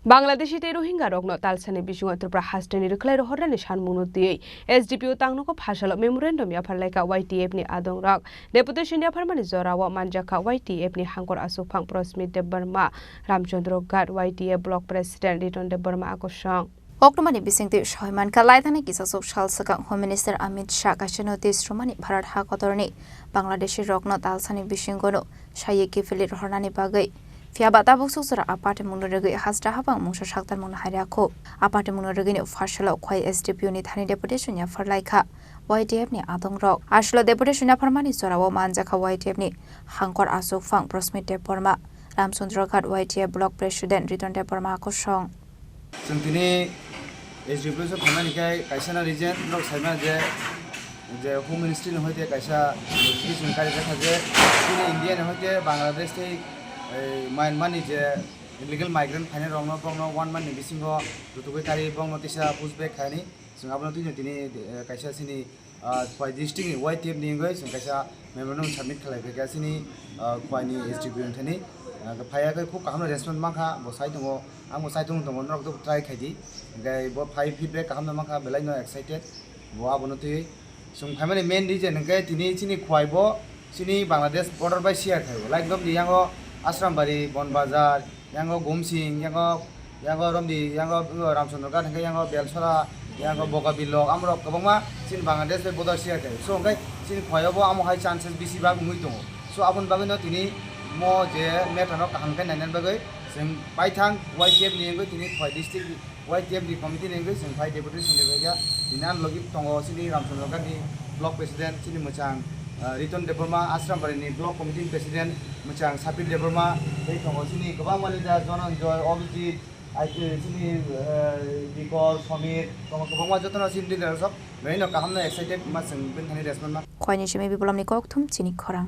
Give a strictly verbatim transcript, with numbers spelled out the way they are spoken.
Bangladeshi tei Rohingya rokno talsani bisingo Tripura hasteni rwkhlai rohornani sanmungno twiwi S D P O Tangnogo phasalo memorandum yapharlaikha Y T F ni adongrok. Deputation yapharmani jorao manjakha Y T F ni hangkor aswkphang Prosmit Debbarma, Ramchandra Ghat Y T F Block President Riton Debbarma akosong. Oktomani bisingtwi sawi mankha, laithani kisasuk sal swkang Home Minister Amit Shah kaisa notice rwmani Bharat ha kotorni Bangladeshi rokno talsani bisingono saiwi kiphilwi rohornani bagwi. Phiya ba tabuk suk jora a party mungno rwgwi hasta habang mungsa saktar mungno hai rwkha. A party mungno rwgwino phasalo khwai S D P O ni thani deputation yapharlaikha Y T F ni adongrok. Aswlo deputation yapharmani jorao manjakha Y T F ni hangkor aswkphang Prosmit Debbarma, Ramchandra Ghat Y T F Block President Riton Debbarma akosong. Chwng tini S D P O phaimani khe kaisa na reason norok saimano je, je Home Ministry ni hoite kaisa notification kari jakha je chini India ni hoite Bangladesh tei, eh, Myanmar ni je illegal migrant phainai rokno, borokno one month ni bisingo rutugwi kari borokno kisa push back khaini. Chwng abono twino tini, eh, kaisa chini ah, Khwai district ni Y T F ni wngwi chwng kaisa memorandum submit khlai phaikha chini, ah, Khwai ni S D P O ni thani. Ah, phaiya khe khub kaham no response mankha, bo sai tongo, ang bo sai tongo, tongo, norok to try khai di. Hwnkhe bo phai feedback kaham no mankha, belai no excited. Bo abono twi chwng phaimani main reason hwnkhe tini chini Khwai bo chini Bangladesh border bai share khai. Like, nomni yango Asrambari, Bonbazar, yango Gumsing, yango, yango romdi, yango Ramchandra Ghat hwnkhe, yango Belsora, yango Bogabilok, amorok kwbangma chini Bangladesh bai border share khai. So, hwnkhe chini Khwai o bo amo hai chances bisi bak wngwi tongo. So, aboni bagwino tini mo je matter no kaham khe nainani bagwi chwng paithang Y T F ni wngwi tini Khwai district Y T F ni committee ni wngwi chwng phai deputation ni phaikha. Tini ani logi tongo chini Ramchandra Ghat ni block president, chini mwchang, ah, Riton Debbarma, Asrambari ni block committee ni president mwchang Sapir Debbarma, tei tongo chini kwbangma leader Jonanjoy, Abhijit, ai, chini, eh, Dikor, Samir, tongo kwbangma jotono chini leader rok belai no kaham no excited ma chwng bini thani response ma. Khwai ni simi Biplab ni kokthum chini khorang.